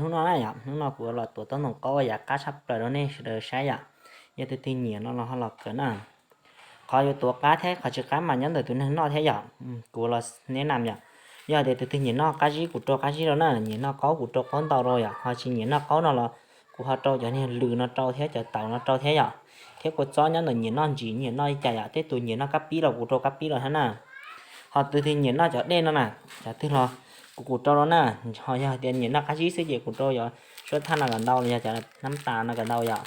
Hnub no na yom, hnub no kuv los tuav taub ntoo qaub yav qab tshaj plaws rau nej sawv daws saib yom. Yog tus twg nyiam no los ho los kawm na. Qhov yuav tuav qab thiab qhov tsis qab mas nyob ntawm tus neeg noj thiab yom. Kuv los neb nam yom. Yog tias tus twg nyiam noj qab zib kuv rau qab zib rau na, nyiam noj qaub kuv rau qaub ntau rau yom, ho tsis nyiam noj qaub no los kuv ho rau cov niag lws no rau thiab cov taum no rau thiab yom. Thiab kua txob nyob ntawm nyiam noj ntsim nyiam noj li cas yom, tej tus nyiam noj kab pib los kuv rau kab pib rau thiab na. Ho tus twg nyiam noj cov dej no na, cov twg los kuv kuv rau rau na. Ho yog tias nyiam noj qab zib xwb ces kuv rau yog suab thaj no kom ntau los yog cov nab tas no kom ntau yom.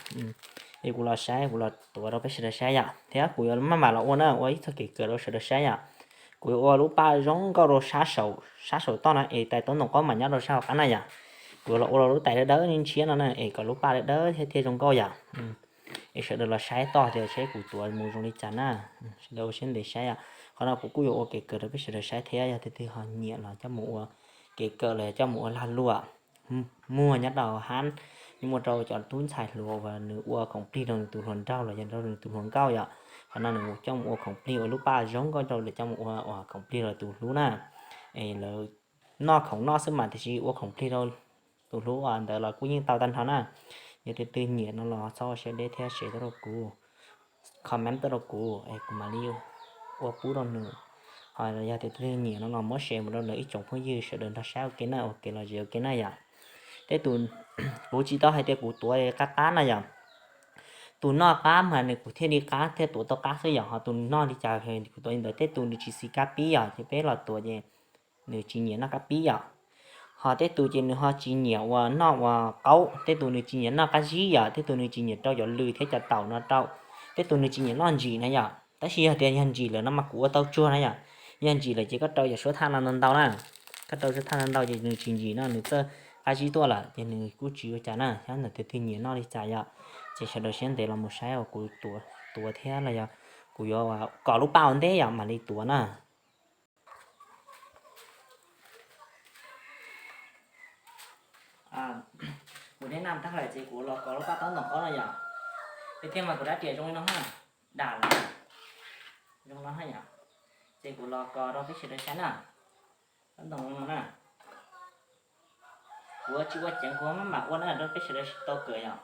Es kuv los saib kuv los tuav rau peb sawv daws saib yom, thiab kuv yuav maj mam los ua na, ua ib txoj kev kawm rau sawv daws saib yom. Kuv yuav ua lub paj zoo nkauj rau sab saum toj no es tais taub ntoo qaub mas nyob rau sab hauv qab na yom. Kuv yuav los ua rau lub tais dawb dawb ntshiab no na es kom lub paj dawb dawb thiab thiaj zoo nkauj yom. Es sawv daws los saib toj tias saib kuv tuav mus zoo li cas na. Sawv daws ua siab ntev saib yom. Qhov no kuv kuj yuav ua kev kawm rau peb sawv daws saib thiab, yog tus twg ho nyiam los coj mus ua kev kawm los yog coj mus ua lag luam muag nyob rau hab, nws muaj rau cov tub ntxhais hluas uas nws ua khoom plig rau nws tus hluas nraug los yog rau nws tus hluas nkauj yom. Qhov no nws coj mus ua khoom plig ua lub paj zoo nkauj rau lawv coj mus ua khoom plig rau tus hlub na. Es lawv noj khoom noj xwb mas tiam sis ua khoom plig rau tus hlub ntawd los kuj yeej tau tag nrho na. Yog tus twg nyiam no los txhob ua siab deb thiab share tuaj rau kuv, comment tuaj rau kuv es kuv mam li ua pub rau nws. Ho yog tias tus twg nyiam no los muab share mus rau lawv ib tsoom phooj ywg sawv daws nrog saib ua ke na, ua kev lom zem ua ke na yom. Tej tus, kuv tsis tau hais tias kuv tuav qab qab na yom. Tus noj qab mas nws kuv thiaj li qab thiaj tuav tau qab xwb yom, ho tus noj li cas kuv tuav li ntawd. Tej tus nws tsis xis kab pib yom, ces peb los tuav ces nws tsis nyiam noj kab pib yom. Ho tej tus ces nws ho tsis nyiam uas noj uas qaub, tej tus nws tsis nyiam noj qab zib yom, tej tus nws tsis nyiam rau cov lws thiab cov taum no rau, tej tus nws tsis nyiam noj ntsim na yom. Tab sis yog tias yog ntsim lawm no mas kuv ua tau tsuag na yom. Yog ntsim lawm ces koj rau cov suab thaj no ntau ntau na, koj rau suab thaj ntau ntau ces nws tsis ntsim no nws txawj qab zib tuaj lawm ces nws kuj tsis ua cas na. Yog ntawm tus twg nyiam noj li cas yom, ces sawv daws siab ntev los mus saib uas kuv tuav thiab los yog kuv yuav kom lub paj ua ntej yom mam li tuav na. Kuv neb nam tag lawm ces kuv los kov lub paj taub ntoo qaub no yom. Tiag tiag mas kuv rab riam zoo li no ha, dam lawm, zoo no ha yom. Ces kuv los kov rau peb sawv daws saib na, taub ntoo no na. Kuv tsis ua ceev kuv maj mam ua na rau peb sawv daws tau kawm yom.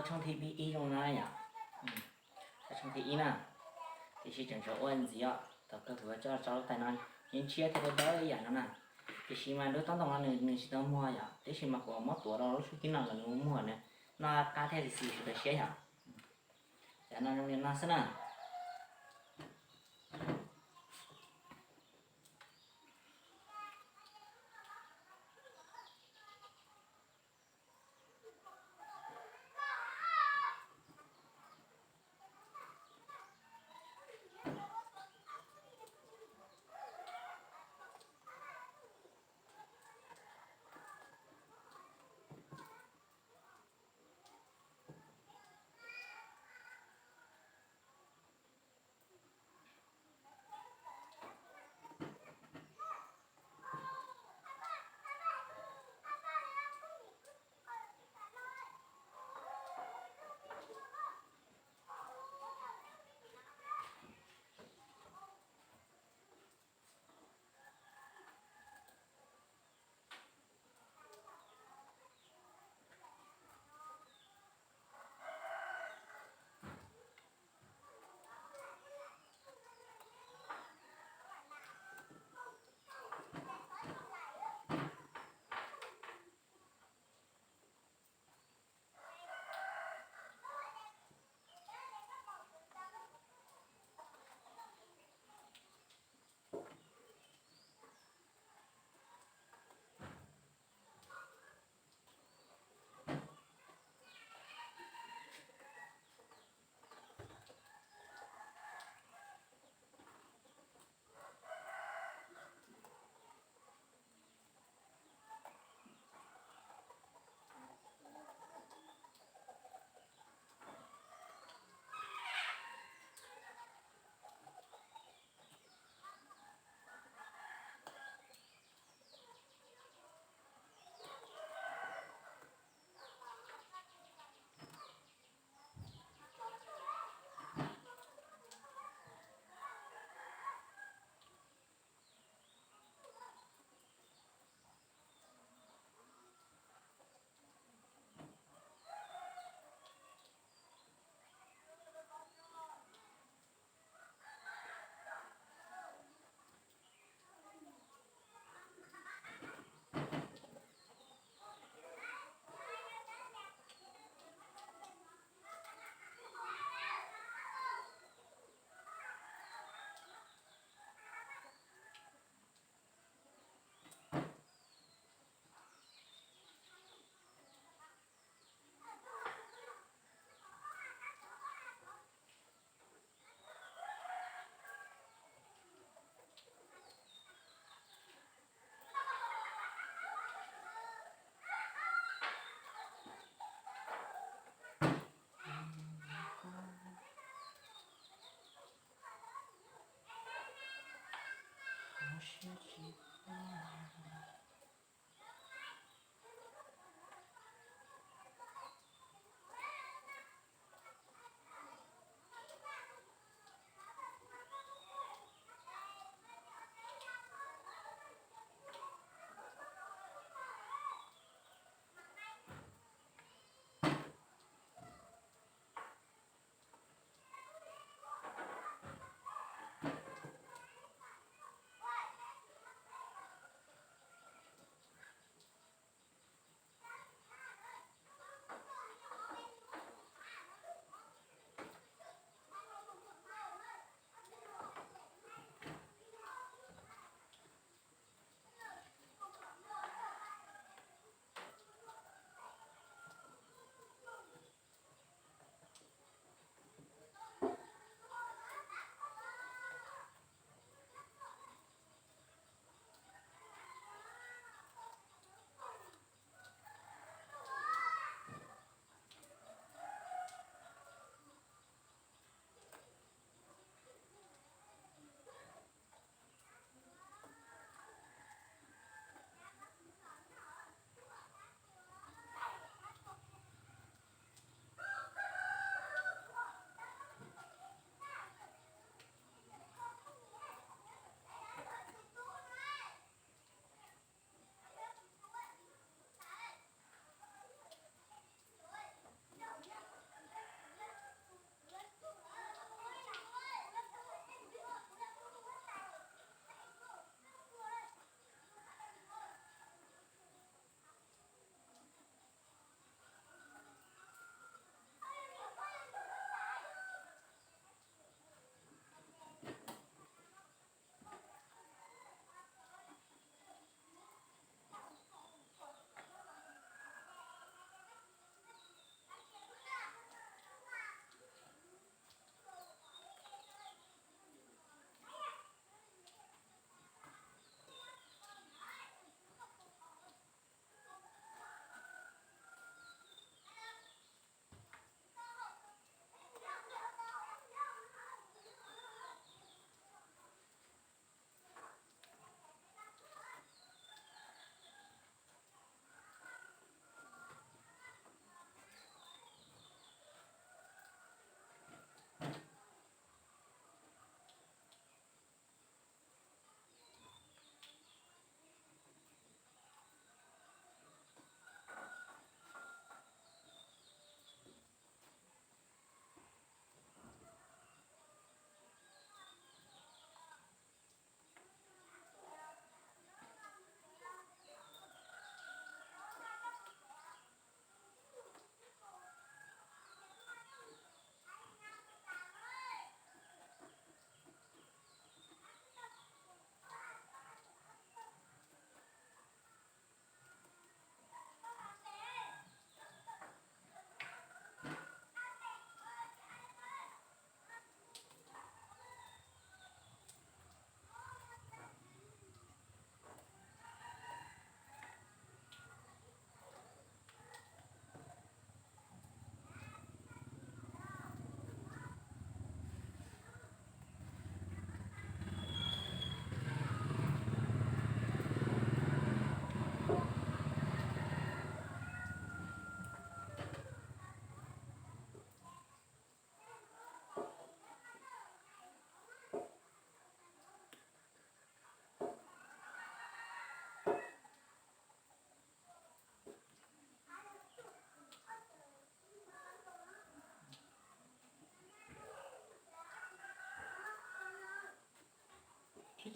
Tshooj thib ib zoo no yom. Tshooj thib ib na, tiam sis tseem tshuav ua ntxiv os. Thaum kawg kuv coj tso lub tais no, yeej tshiab thiab dawb dawb ib yam no na. Tiam sis mas lub taub ntoo no nws, nws tsis tau muag yom, tiam sis mas kuv muab tuav rau lub sub kib no kom nws muag, nws noj qab thiaj xis xis sawv daws siab yom. Cov no zoo li no xwb na.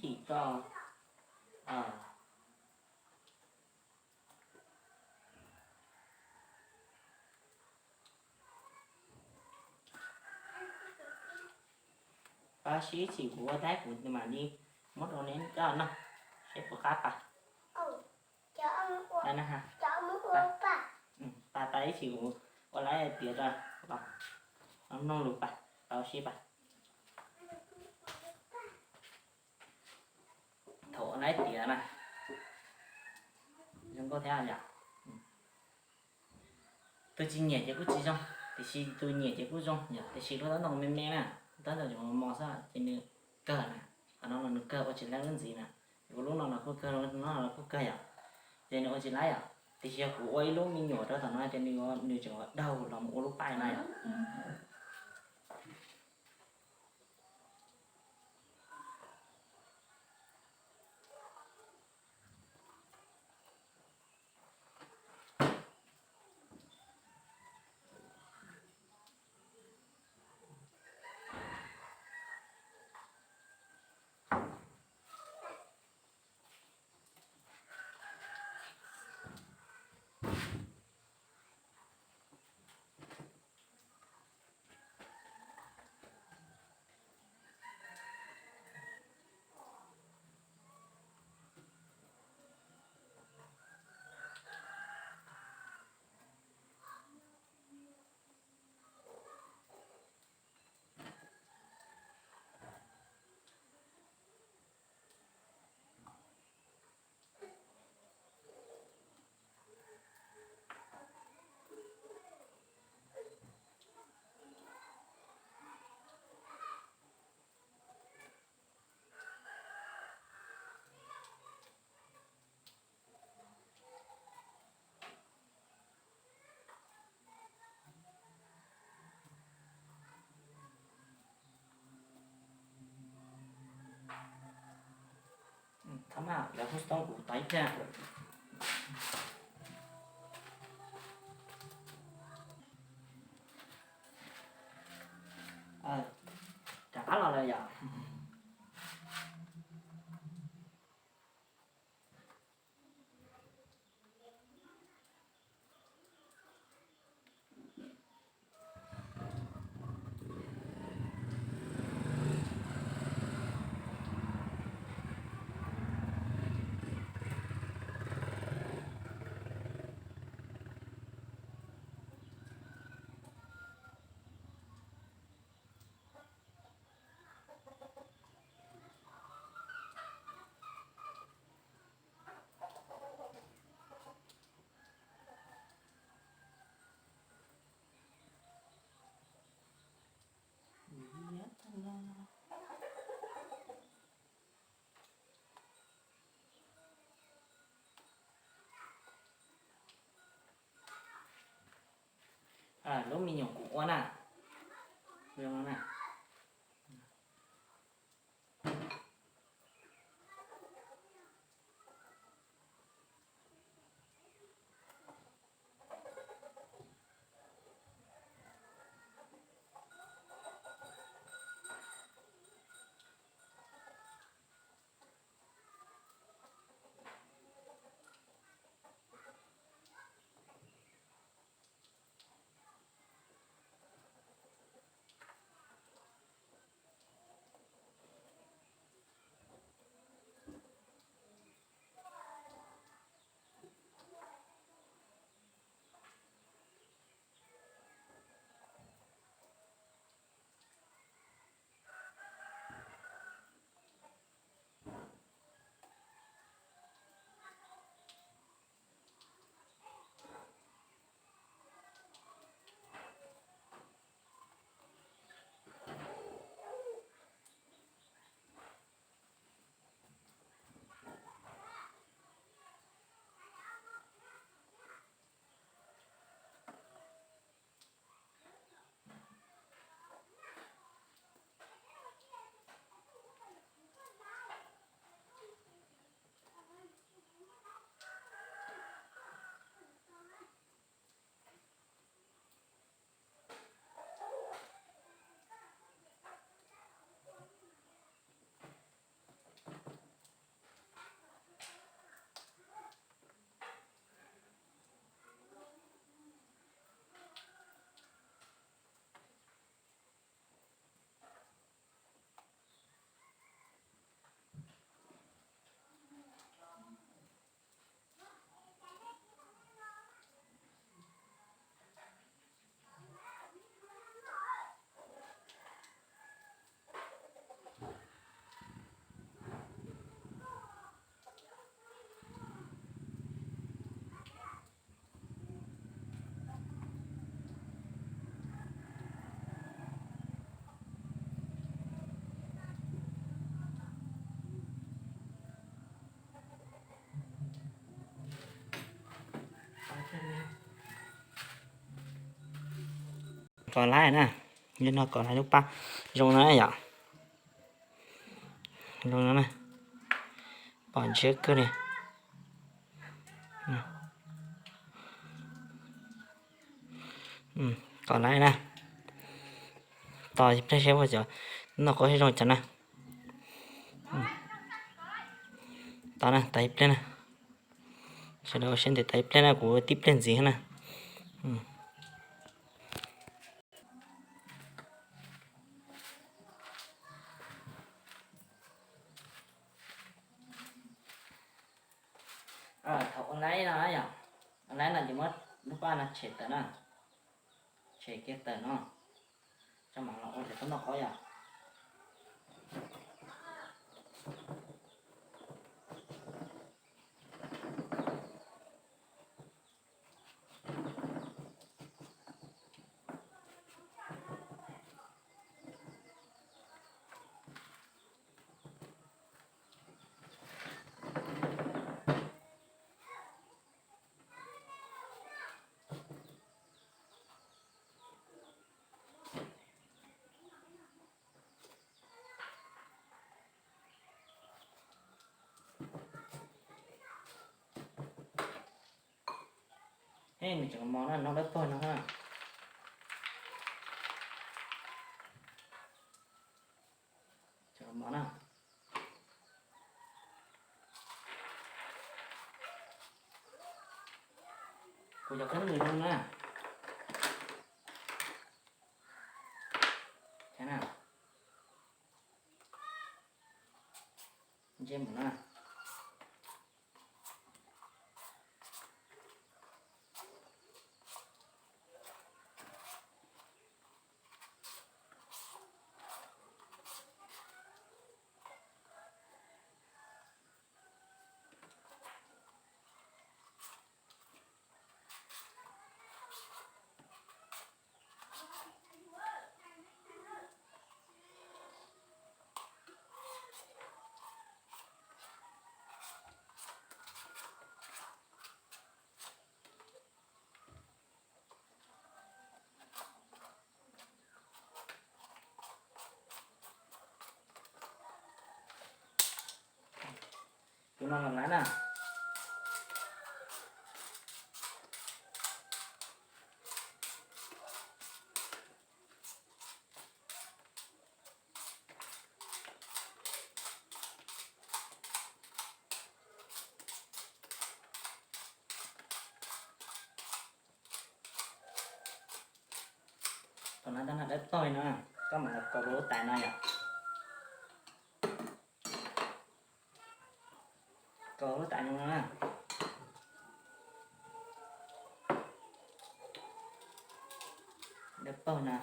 Tim koj. Pab sib ib chim kuv ua tag kuv mam li muab rau neb coj noj seb puas qab pas. Pas, pas ib chim kuv ua lawv tiav rau los mloog lus pas, tau sib pas. Thaum ua lawv tiav na, zoo nkauj thiab yom. Tus tsis nyiam ces kuj tsis zoo, tiam sis tus nyiam ces kuj zoo yom. Tiam sis lub taub ntoo me me na, taub ntoo mos mos xwb ces nws kawg na. Qhov no los nws kawg ua tsis laib lub ntxiv na. Kuv lub no los kuj kawg, lub no los kuj kawg yom. Ces nws ua tsis laib yom, tiam sis yog kuv ua ib lub me nyuam rau tom no ces nws, nws tseem daug los mus ua lub paib na yom. Thab maj, lawv kuj tau kuv tau ib pliag. Rov qab los lawm yom. Lub me nyuam kuv ua na, zoo no na. Kov laib na, yog no kov laib lub pab zoo no yom. Zoo no na, pom ntshiab kawg li. Kov laib na, tos ib pliag seb puas noj qab zoo cas na. Tos na, tos ib pliag na. Sawv daws ua siab ntev tos ib pliag na, kuv tib pliag ntxiv na. Thaum ua laib no yom, ua laib no ces muab lub pab no tshem tawm na, tshem kiag tawm no, tso mam los ua ces tau noj qab yom. Ej, nws tseem mos na, noj dawb paug no na. Tseem mos na. Kuv cov khaub ncaws zoo na. Ntsia mus na. Tus no los lawm na. Tus no tab no dawb paug li no, koj mam los kaus rau lub tais no yom. Kaus lub tais no na. Dawb paug na.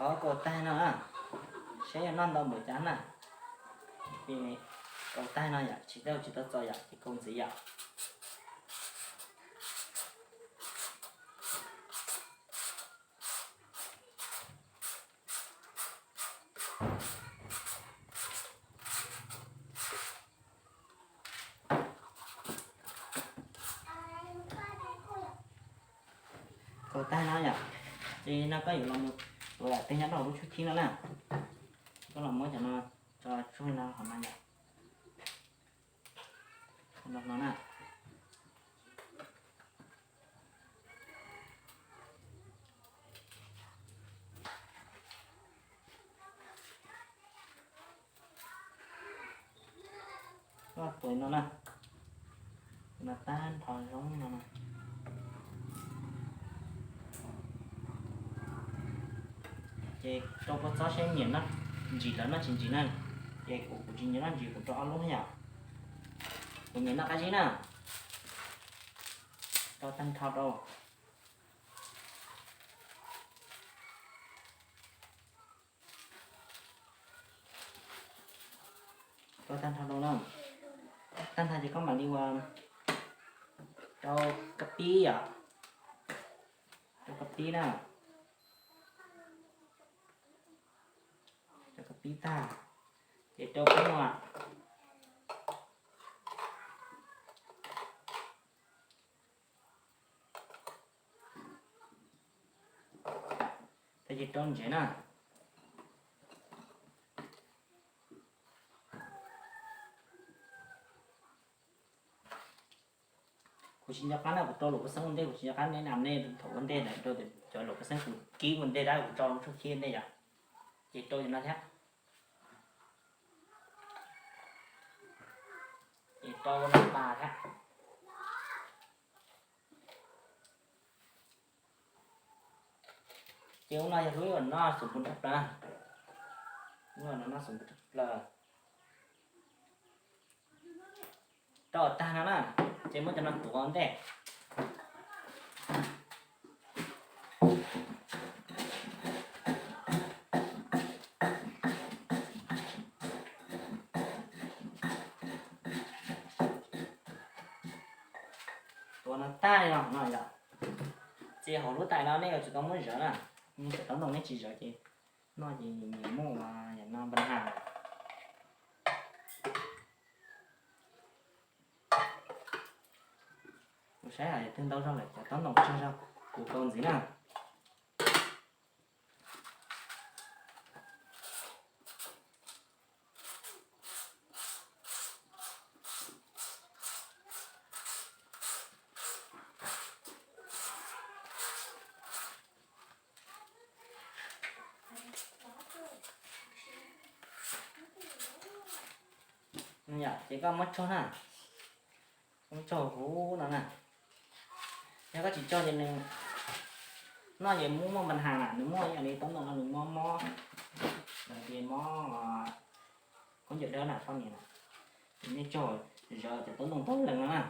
Thov kaus tag no, seb yog noj ntau npaum cas na. Ces kaus tag no yom, tsis tau, tsis tau txaus yom, ces kaus ntxiv yom. Kaus tag no yom, ces no koj yuav los mus tuav tej nyob rau lub tshuab thib no na. Koj los muab cov no tso tsuag no hauv no yom. No na. Koj tuav no na, no tag nrho zoo no na. Ces rau kua txob seb nyiam noj ntsim lawm noj tsis ntsim na. Ces kuv, kuv tsis nyiam noj ntsim, kuv rau ob lub yom. Kuv nyiam noj qab zib na. Rau tag nrho rau. Rau tag nrho rau na. Tag nrho ces koj mam li ua rau kab pib yom. Rau kab pib na. Rau kab pib tag ces rau peb ua. Tab sis rau ntsev na. Kuv tsis nco qab na, kuv rau luam paj xeeb ua ntej, kuv tsis nco qab nej nam nej thaum ua ntej na, rau cov luam paj xeeb kuv kib ua ntej dab kuv tso lub tshoob khib ntej yom. Ces rau cov no thiab. Ces rau no tas thiab. Ces ub no yog lub no xum pus rab plaws. Ub no no xum pus rab plaws. Rau tag no na, ces muab cov no tuav ntej. Tuav no tag li no no yom. Ces hauv lub tais no nej yuav tsum tau muab zawv na, nej cov taub ntoo nej tsis zawv ces noj ces nyias muaj yam no npa ha. Kuv saib hais tias twg ntau zog lawm cov taub ntoo tsawg zog, kuv kaus ntxiv na. Yom, ces koj muab tsaug na, muab tsaug huv no na. Yog koj tsis tsaug ces nws noj ces muaj muaj npa ha na, nws muaj ib yam li taub ntoo no nws mob mob, ces mob khaub ncaws dawb na poj niam na. Nej tsaug zawv cov taub ntoo tag lees no na.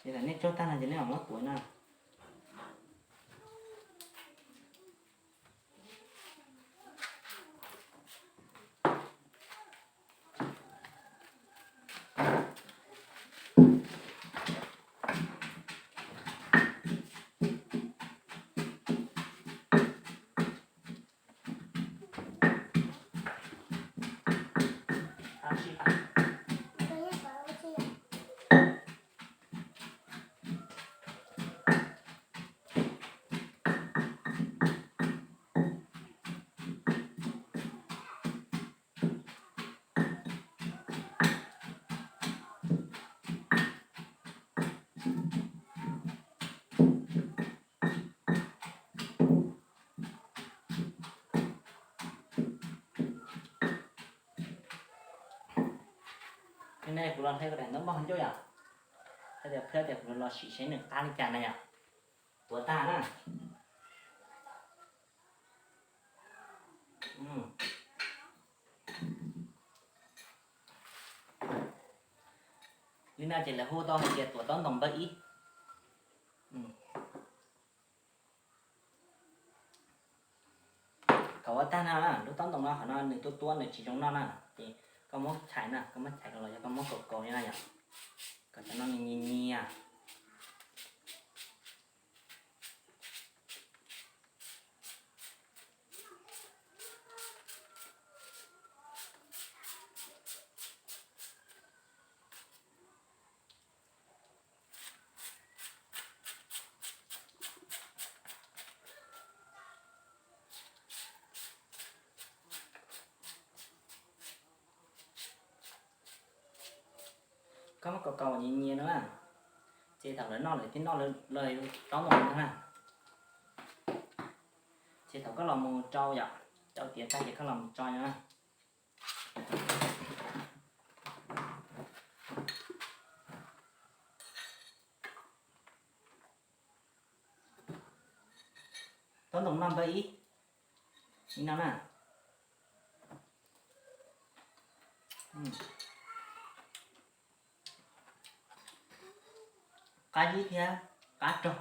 Ces thaum nej tsaug tag no ces nej mam muab tuav na. Hnub no kuv los hle kuv daim ntaub npog ncauj yom, hais tias pheej tias kuv los sim seb nws qab li cas na yom. Tuav tag na. Li no ces lawv hu tau hais tias tuav taub ntoo npawb ib. Thaum ua tag no na, lub taub ntoo no qhov no nws tuab tuab nws tsis zoo noj na, ces koj muab chais na, koj muab chais los yog koj muab kaus kaus li no yom, kom cov no nws nyias nyias. Koj muab kaus kaus nyias nyias no na, ces thaum lawv noj lawv thiaj noj lawv taub ntoo ntag na. Ces thaum koj los mus rau yom, rau tiav tag ces koj los mus tso no na. Taub ntoo noj npawb ib, ib no na. Qab zib thiab qab rog.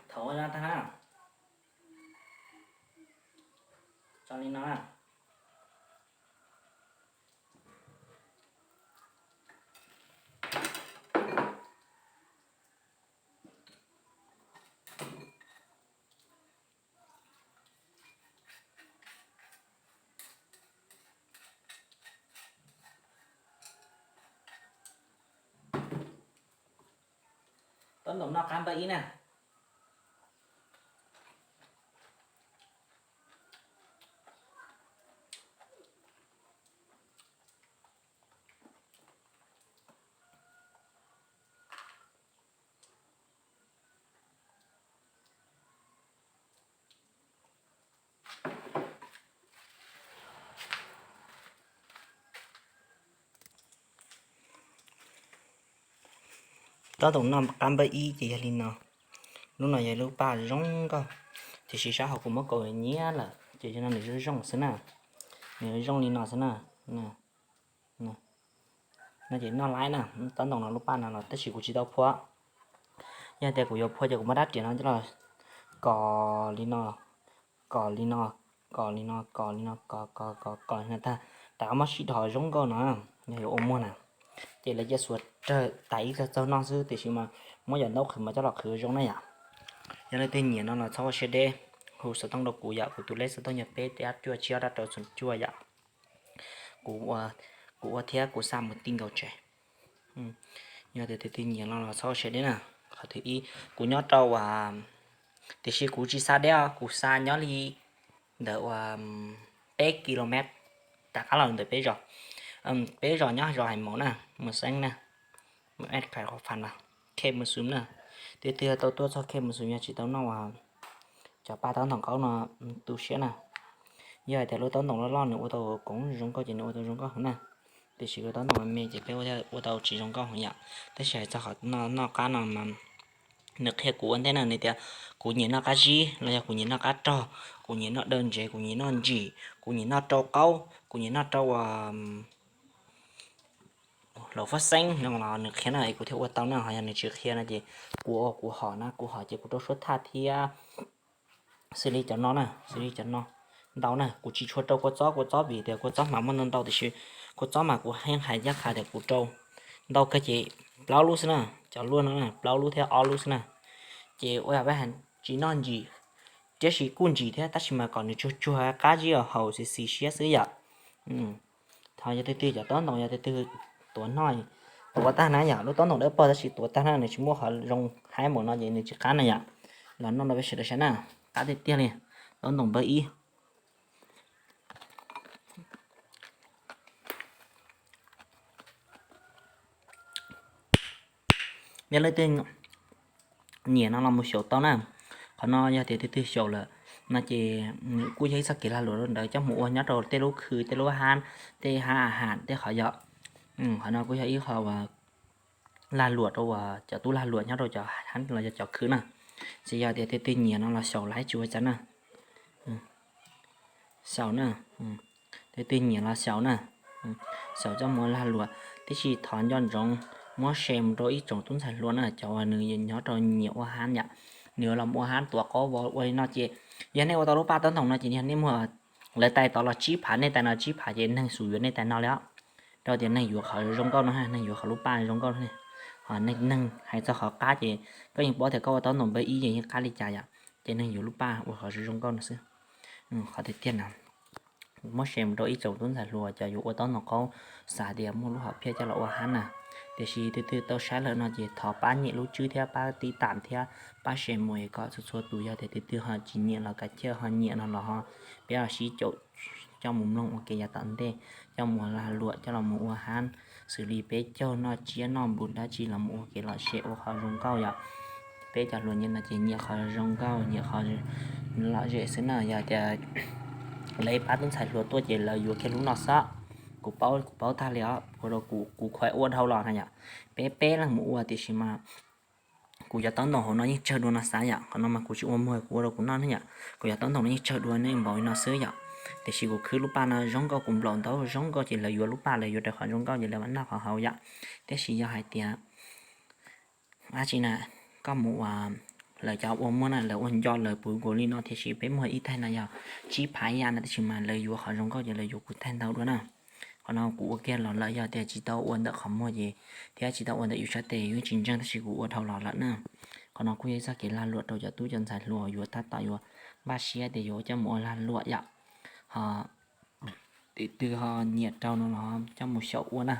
Thaum ua no tag na, tso li no na. Tob ntoos noj qab npawb ib na. Tob ntoos noj qab npawb ib ces yog li no. Lub no yog lub paj zoo nkauj, tiam sis sab hauv kuv muab kaus nyiab lawm ces yog no nws zoo zoo xwb na. Nws zoo li no xwb na. No ces noj laib na, tob ntoos no lub paj no los tab sis kuv tsis tau phua. Yog tias kuv yuav phua ces kuv muab rab riam no coj los kos li no, kos li no, kos li no, kos li no, kos kos kos kos li no tag, rov qab muab sib dhos zoo nkauj no, yog yuav ua muag na. Ces lawv cia xuas rawg tais ib txog txaug noj xwb, tiam sis mas muab cov ntaub qhwv mas coj los qhwv zoo na yom. Yog leej twg nyiam no los txhob ua siab deb, hu xov tooj rau kuv yom, kuv tus lej xov tooj yog peb rab cuaj tsib ob rab rau xoom cuaj yom. Kuv ua thiab kuv xa mus ti nkaus tsev. Yog tias tus twg nyiam no los txhob ua siab deb na. Qhov thib ib, kuv nyob rau, tiam sis kuv tsis xa deb os, kuv xa nyob li ntawm uas peb kilomev, rov qab los ntawm peb zos. Peb zos nyob zos Hais Maum na, Mus Xeeb na, Mus Ej Khais Qhov Fas na, Khe Mus Xum na. Tus twg tau tuaj txog Khe Mus Xum yog tsis tau noj uas cov paj taub ntoos qaub no tu siab na. Yog hais tias lub taub ntoos loj loj nws ua tau koov zoo nkauj ces nws ua tau zoo nkauj heev na. Tiam sis lub taub ntoos me me ces peb ua tau tsis zoo nkauj heev yom. Tab sis hais txog qhov noj qab no mas nws qhia kuv ua ntej na, nws tias kuv nyiam noj qab zib los yog kuv nyiam noj qab rog, kuv nyiam noj daw ntsev, kuv nyiam noj ntsim, kuv nyiam noj rau qaub, kuv nyiam noj rau uas laus fab xeeb no los nws qhia na es kuv thiaj ua tau na. Ho yog nws tsis qhia no ces kuv ua kuv hom na, kuv hom ces kuv rau suab thaj thiab xws li cov no na, xws li cov no ntau na. Kuv tsis tshua rau kua txob, kua txob vim tias kua txob mas muaj ntau ntau tiam sis kua txob mas kuv yeej hais ncaj qha tias kuv rau ntau kawg ces plaub lub xwb na, cov luaj no na plaub lub thiab ob lub xwb na. Ces ua yam peb hais tsis noj ntsim, tiam sis kuj ntsim thiab tab sis mas kom nws tsuag tsuag qab zib haus xis xis siab xwb yom. Thov yog tus twg cov taub ntoos yog tus twg tuav noj, tuav tag na yom, lub taub ntoos dawb paug tab sis tuav tag na nws tsis muaj qhov zoo haib npaum no ces nws tsis qab na yom. Los noj rau peb sawv daws saib na, qab tiag tiag li, taub ntoos npawb ib. Yog leej twg nyiam no los mus xyaum tau na. Qhov no yog tias tus twg xyaum lawm no ces nws kuj yog ib txoj kev lag luam ntawd coj mus ua nyob rau tej lub khw, tej lub hab, tej hab a has tej qhov yom. Qhov no kuj yog ib qho lag luam rau uas cov tub lag luam nyob rau cov hab los yog cov khw na. Tsis yog tias tus twg nyiam no los xyaum laib tsis ua cas na. Xyaum na, tus twg nyiam los xyaum na. Xyaum coj mus ua lag luam, tab sis thov nco ntsoov muab share mus rau ib tsoom tub ntxhais hluas na, cov uas nws nyob rau nyiam ua hab yom. Nws los ua hab tuav qaub vov ua li no ces yog nej ua tau lub paj taub ntoos no ces yog nej muag lawv tais tod los tsib phav, nej tais no tsib phav ces neeg xum yuav nej tais no li os. Rau tias neeg yuav qhov zoo nkauj no, neeg yuav qhov lub paj zoo nkauj no. Ho neeg hais txog qhov qab ces koj yeej paub tias koj ua taub ntoos npawb ib ces yeej qab li cas yom, ces neeg yuav lub paj ua qhov zoo nkauj no xwb. Qhov tiag tiag na, muab share mus rau ib tsoom tub ntxhais hluas cov yuav ua taub ntoos qaub, xav tias muaj lub hom phiaj coj los ua hab na. Tiam sis tus twg tau saib lawm no ces thov pab nyem lub tswb thiab pab tib tam thiab pab share mus es kom txhua txhua tus, yog tias tus twg ho tsis nyiam los kav ciaj, ho nyiam no los ho peb ho sib caum coj mus mloog ua ke yav tom ntej, coj mus lag luam, coj los mus ua hab, xws li peb caug noj tsiab noj npus dab tsi los mus ua kev lom zem ua qhov zoo nkauj yom. Peb cov hluas nyiam no ces nyiam qhov zoo nkauj, nyiam qhov lom zem xwb na. Yog tias lawv ib pab tub ntxhais hluas tuaj ces lawv yuav kiag lub no xwb. Kuv paub, kuv paub tag li os, ua rau kuv, kuv khuv ua dhau los na yom. Peb peb leeg mus ua tiam sis mas kuv cov taub ntoos hauv no yeej tsawg dua no xav yom. Qhov no mas kuv tsis ua muag kuv ua rau kuv noj ne yom. Kuv cov taub ntoos no yeej tsawg dua ne npaum li no xwb yom. Tiam sis kuv khwb lub paj no zoo nkauj, kuv nplaum ntaub zoo nkauj ces lawv yuav lub paj, lawv yuav rau qhov zoo nkauj ces lawv mam noj qhov hauv yom. Tab sis yog hais tias dab tsi na, koj mus ua, lawv cov ua muag na, lawv ua nco lawv puv nkaus li no, tiam sis peb muag ib thaig no yog tsib phav ib yam no, tab sis mas lawv yuav qhov zoo nkauj ces lawv yuav kuv thaig ntau dua na. Qhov no kuv ua kiag los lawm, yog tias tsis tau ua ntawm qhov muag ces, thiab tsis tau ua ntawm yus sab tes yeej tsis ntseeg, tab sis kuv ua dhau los lawm na. Qhov no kuj yog ib txoj kev lag luam rau cov tub cov ntxhais hluas yuav tab tom yuav npaj siab tias yuav coj mus ua lag luam yom. Ho twm twg ho nyiam rau no los coj mus xyaum ua na.